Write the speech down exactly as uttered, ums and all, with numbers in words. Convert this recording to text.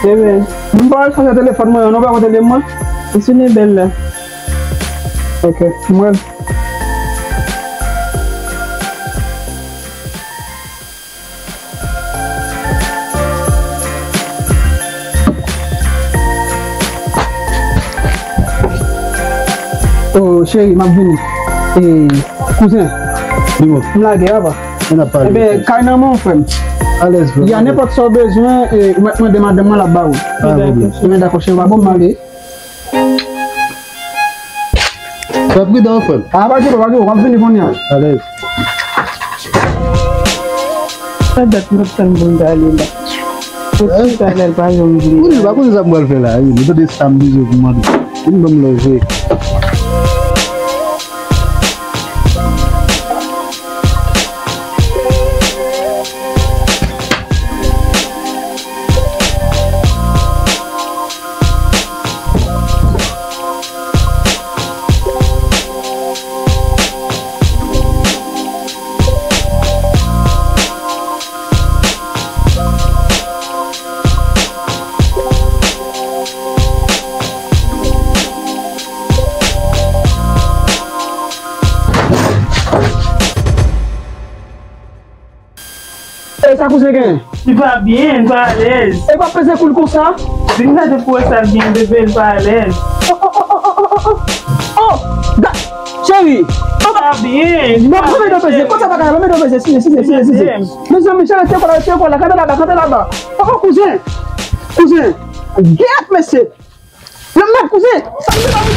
Bebe. M pa wè chanje telefòn mwen, non, pa kote de mwen. Li sou nivo l la. Ok, mwen. Oh, cheri, m ap vini. E, kouzen. Di mwen. M lage, papa. Ann ap pale. Ebyen, kay nan men w, frè m. Alèz, frè m. Y a nenpòt sa w bezwen, e, ou mèt mande madanm mwen, l ap ba ou. Pa gen pwoblèm. Ebyen, dakò, cheri, m ap mande. Sa pridan, frè m. A, pa gen, pa gen, w ap vini kounye a. Alèz. Sa dat m ap tann pou m ta ale la. Pou talè l pa janm vini. Ou di, pa konn sa m pral fè la, wi. Nou tande sa m bezwen pou mande. Vin ban m love. E sa kouzen genyen? Li pa byen, li pa alèz. E pa peze kou l konsa? Vin gade pou wè sa byen, bebe, li pa alèz. Oh, oh, oh, oh, oh, oh, oh, oh. Ga-, cheri. Li pa byen, li pa alèz. Non, pa mete peze. Konsa pa ka, pa mete peze. Size, size, size, size. Mezanmi, cheri, rete kò la, rete kò la. Kanpe laba, kanpe laba. Oh, oh, kouzen. Kouzen. Gèt, mesye. Nan mèt, kouzen. Sa m te ba ou